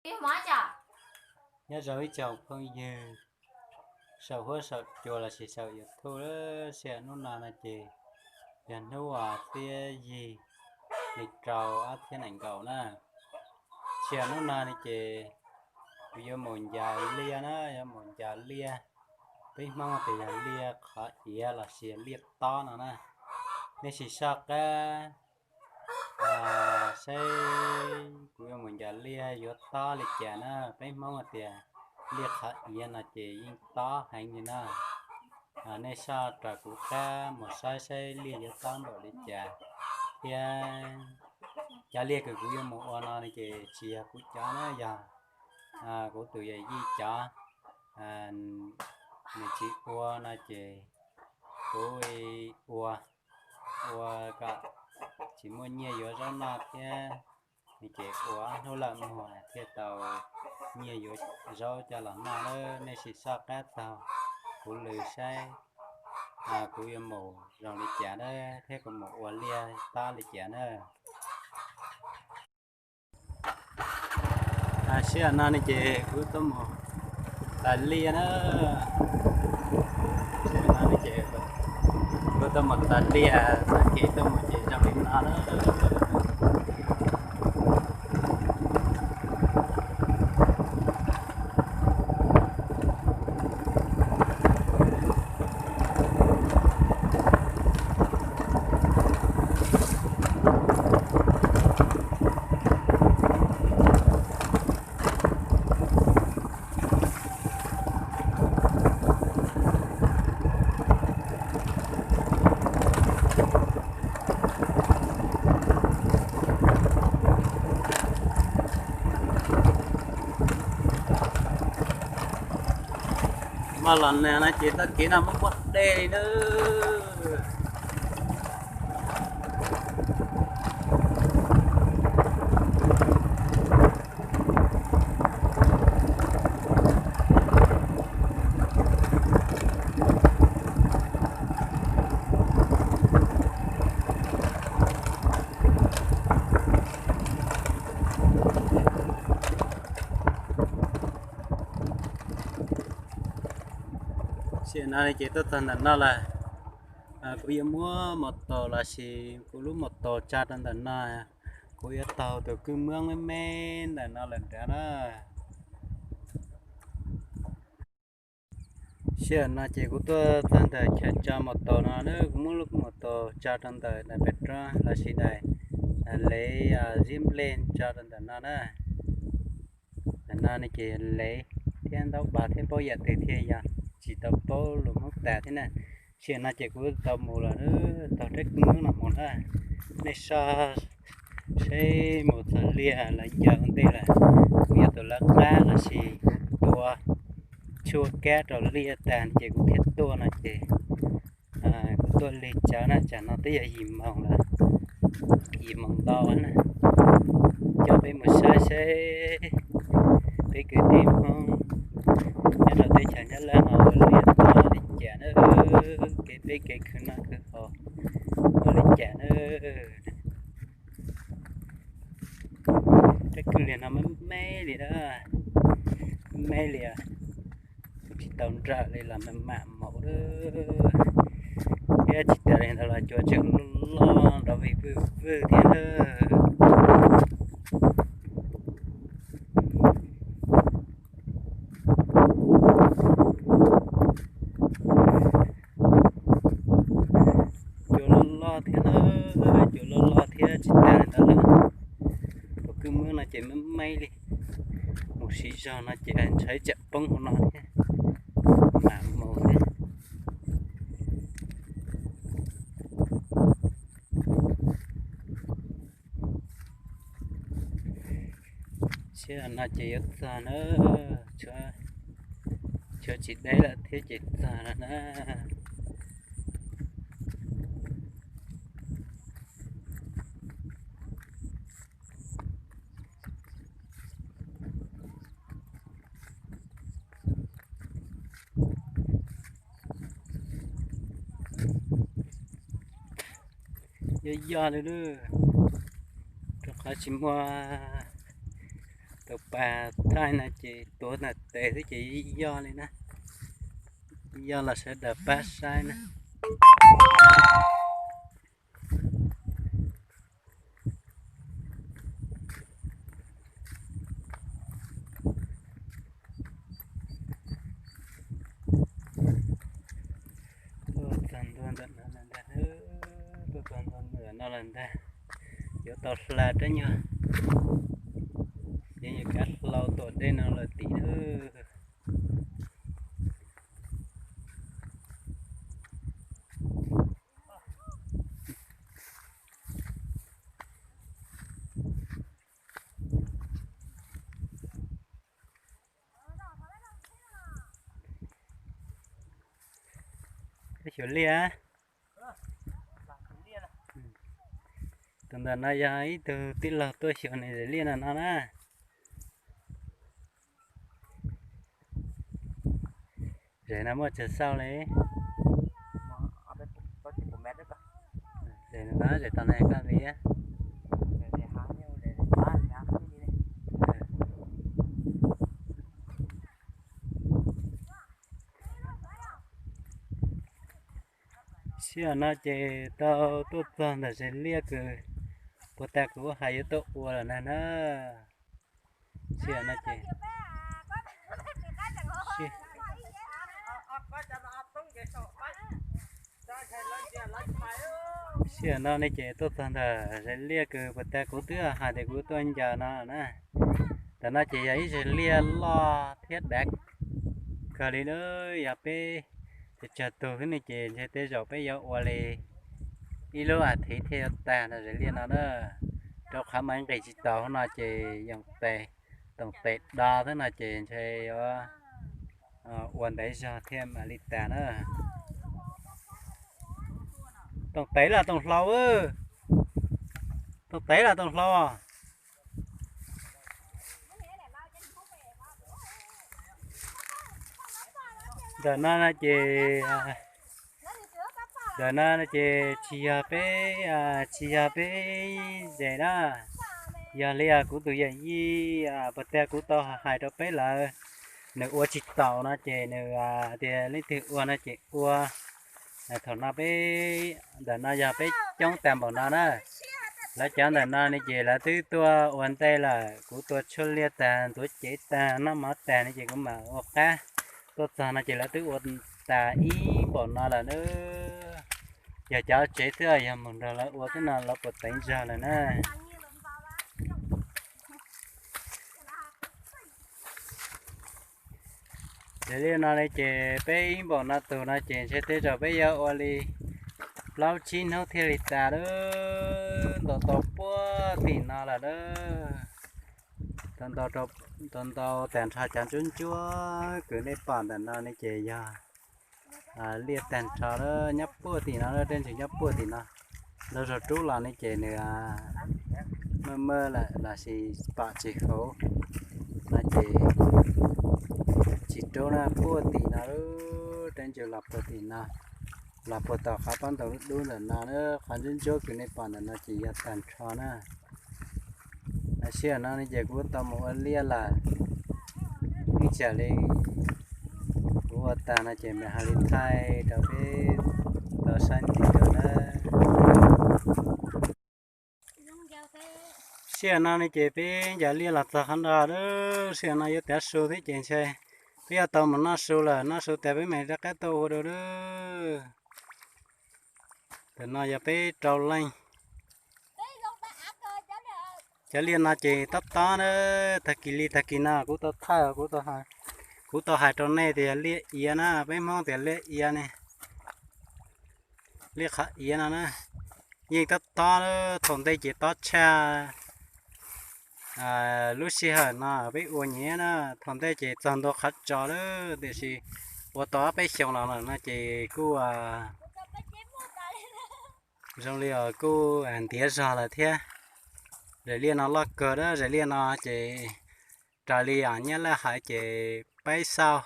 Nyob zoo ib tsoom phooj ywg saum huab saum cua lossis saum YouTube, sij hawm hnub no no ces yog hnub xiab yig, nees rau ob txhiab nees nkaum na. Sij hawm hnub no no ces kuv yuav mus ncaws liaj na, yuav mus ncaws liaj. Peb Hmoob tias yog liaj qhov iav lossis liaj tob no na. Nej sim soj qab saib kuv yuav mus ncaws liaj yuav tob li cas na. Peb Hmoob tias liaj qhov iav no ces yeej tob heev li na. Nej soj raws kuv qab mus saib saib liaj yuav tob npaum li cas thiab. Cov liaj kws kuv yuav mus ua no ces tsis yog kuv cov na, yog kuv tus yawm yij cov. Nws tsis ua no ces kuv ua, ua kom tsis muaj nyiaj yuav zaub noj thiab. Ces ua ob hnub lawm muag thiaj tau nyiaj yuav zaub coj los noj na. Nej sim soj qab taug kuv lw saib kuv yuav mus zoo li cas na, thiab kuv mus ua liaj tob li cas na. Sij hawm no ne ces kuv tuaj mus tais liaj na. Sij hawm no ne ces kuv tuaj mus tais liaj, tag kis tuaj mus ces zoo li no na. Maj los nag no ces tag kis no muaj pob dej li na. Sij hawm no ces tuaj txog ntawm no lawm. Kuv yuav muab mos tos lossis kuv lub mos tos tso rau ntawm no. Kuv yuav taug tus kwj muab me me ntawm no lawm nrad na. Sij hawm no ces kuv tuaj txog ntawm chaw tso mos tos no na, kuv muab lub mos tos tso rau ntawm daim pem roob lossis daim lev ziab nplej tso rau ntawm no na. Ntawm no ne ces lev thiab ntaub pas thiab paub yam twg thiaj yog, tsis tau paub lus Hmoob tas thiab na. Sij hawm no ces kuv tau mus lawm, taug rab kwj muab no mus na. Nej soj saib mus txog liaj lawv ncaws ua ntej lawm, kuv yuav tus lawv qab lossis kuv tua tshuaj kab rau liaj tag ces kuv thiaj tuaj no ces kuv tuaj lig tsawv na, tsam no twb yog yim moos lawm, yim moos ntau na. Coj peb mus saib seb peb kwv tij Hmoob nyob rau teb chaws Nyab Laj no ua liaj tob li cas na, kev peb kev khwv noj khwv haus ua li cas na. Rab kwj liag no me me li na, me me li, kuv tsis tau nrawm li los me mam maum thiab tsis tas li ntawd los cua tseem loj nrov vij vwj vwj thiab na. Cua loj loj thiab na, cua loj loj thiab tsis tas li ntawd lawm. Tus kwj muab no ces me me li, mus siv zog no ces ntshai tsam poob hauv no thiab, mam mus thiab. Sij hawm no ces yuav txog na, tshuav tsis deb lawm thiab ces txog lawm na. Yog yog li lawm, rau qhov tsis muaj Tus pas thaij no ces tuav ntawm tes xwb ces yog li na, yog los sawv daws pab saib na. Tuaj txog ntua ntawm no lawm ntag, tuaj txog ntua ntawm no lawm ntag. Yuav tau hla rab nyuag, yeej yuav kav hlau tom dej no lawm tim na. Koj xyuas liaj. Tus ntawm no yog ib tug tij laug tuaj xyuas nws zes liaj no no na. Zes no muaj tsawg xauj li? Zes no zes tau na koj li. Sij hawm no ces tau tuaj txog ntawm zes liaj kws puag ta kuv hais yuav tuaj ua lawm na na. Sij hawm no ces, sij hawm no ne ces tuaj txog ntawm zes liaj kws puag ta kuv twb hais tias kuv tuaj ncaws no na. Ntawm no ces yog ib zes liaj loj thiab dav kawg li na. Yog peb tsawg tsawg tug xwb ne ces ntshe tej zaum peb yuav ua li ib lub as thiv thiaj yuav tag ntawm zes liaj no na. Rau qhov mas nqis tsis taus no ces yoo tes, toom tes do xwb no ces ntshe yuav ua ntev zog thiaj mam li tas na. Toom tes los toom hlau, toom tes los toom hlau. Ntawm no ces, ntawm no ces tsis yog peb, tsis yog peb zes na, yog li kuv tus yawm yij puag ta kuv tau hais rau peb lawm, nws ua tsis taus no ces nws tias leej twg ua no ces ua. Thaum no peb, ntawm no yog peb coob tag npaum no na. Lawv cov ntawm no ne ces lawv twb tuaj ua ntej lawm, kuv tua tshuaj liaj tag, ntxuav cev tag, noj mov tag ne ces kuv mam ua qab tuaj txog no ces lawv twb ua tas ib npaum no lawm na. Yog cov tsev xwb, yog mus nrog lawv ua xwb no lawv puas teev zog lawm na. Ces li no ne ces peb ib npaum no tus no ces ntshe tej zaum peb yuav ua li plaub tsib hnub thiaj li tas lawm. Ntaus tau puag tim no lawm na. Ntaus tag nrho cov ntsuab ntsuab kws nej pom ntawm no ne ces yog liaj tag nrho lawm, nyob puag tim no, tej ntsis nyob puag tim no. Ntau zaug rub los ne ces nws maj maj lawm lossis pom tsis huv no ces tsis rub na, puag tim no, tej ntsis los puag tim no, los puag tom qhov pob ntoo dub ntawm no na. Qhov ntsuab ntsuab kws nej pom ntawm no ces yog tag nrho na. Sij hawm no ne ces kuv tau mus ua liaj lawm, ib tsam li kuv ua tag no ces mam hais li thaij rau peb tau saib ntxiv dua na. Sij hawm no ne ces peb ncaws liaj los txog qhov no lawm. Sij hawm no yuav tav su thiab ces ntshe peb yuav tau mus noj su lawm, noj su tas peb mam rov qab tuaj ua dua lawm. Ntawm no yog peb rau leej. Cov liaj no ces tob tob na, tag kis li tag kis no kuv tau thawj, kuv tau hais rau nej tias liaj iav na, peb Hmoob tias liaj iav ne. Liaj qhov iav no na, yeej tob tob, thaum ntej ces tob tshaj lub sij hawm no peb ua nyiav na, thaum ntej ces txog ntua qhov tso lawm, tiam sis ua tau ob peb xyoos los lawm no ces kuj zoo li kuj ntiav zog lawm thiab. Zes liaj no loj kawg, zes liaj no ces raws li nyab laj hais ces peb xauj,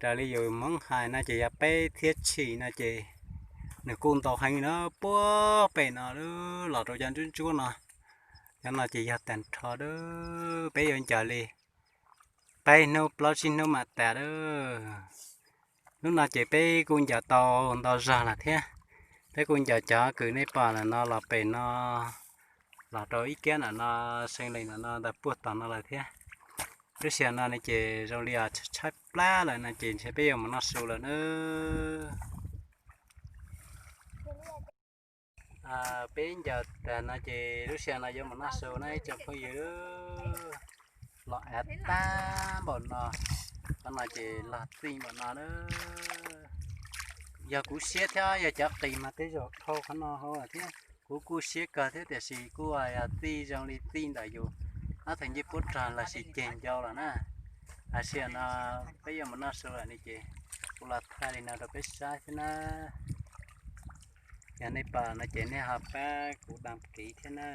raws li yus Hmoob hais no ces yog peb txhiab tshim no ces nws kuj ntau heev na, puag pem no los rau cov ntsuab ntsuab no, Cov no ces yog tag nrho dab, peb yuav ncaws li peb hnub plaub tsib hnub mam tas dab. Hnub no ces peb kuj ncaws tau ntau zog lawm thiab. Peb kuj ncaws cov kws nej pom ntawm no los pem no, los rau ib kiab ntawm no, seev lees ntawm no ntawm puag tom no lawm thiab. Lub sij hawm no ne ces zoo li tshaib plab lawm no ces ntshe peb yuav mus noj su lawm na. Peb ncaws tag no ces lub sij hawm no yuav mus noj su na ib tsoom phooj ywg. Los av tag npaum no, qhov no ces los txij npaum no na. Yog kuv siab thiab yog cov qis mas tej zaum dhau qhov no hauv thiab. Kuv kuj siab kawg thiab tiam sis kuj yog txij zoo li txij ntawm yus ob tug ncej puab rog los sis ceg ncau los na. Lub sij hawm no peb yuav mus noj su lawm ne ces kuv los thaij li no rau peb saib thiab na. Yog nej pom no ces nej ho pab kuv dam kiv thiab na.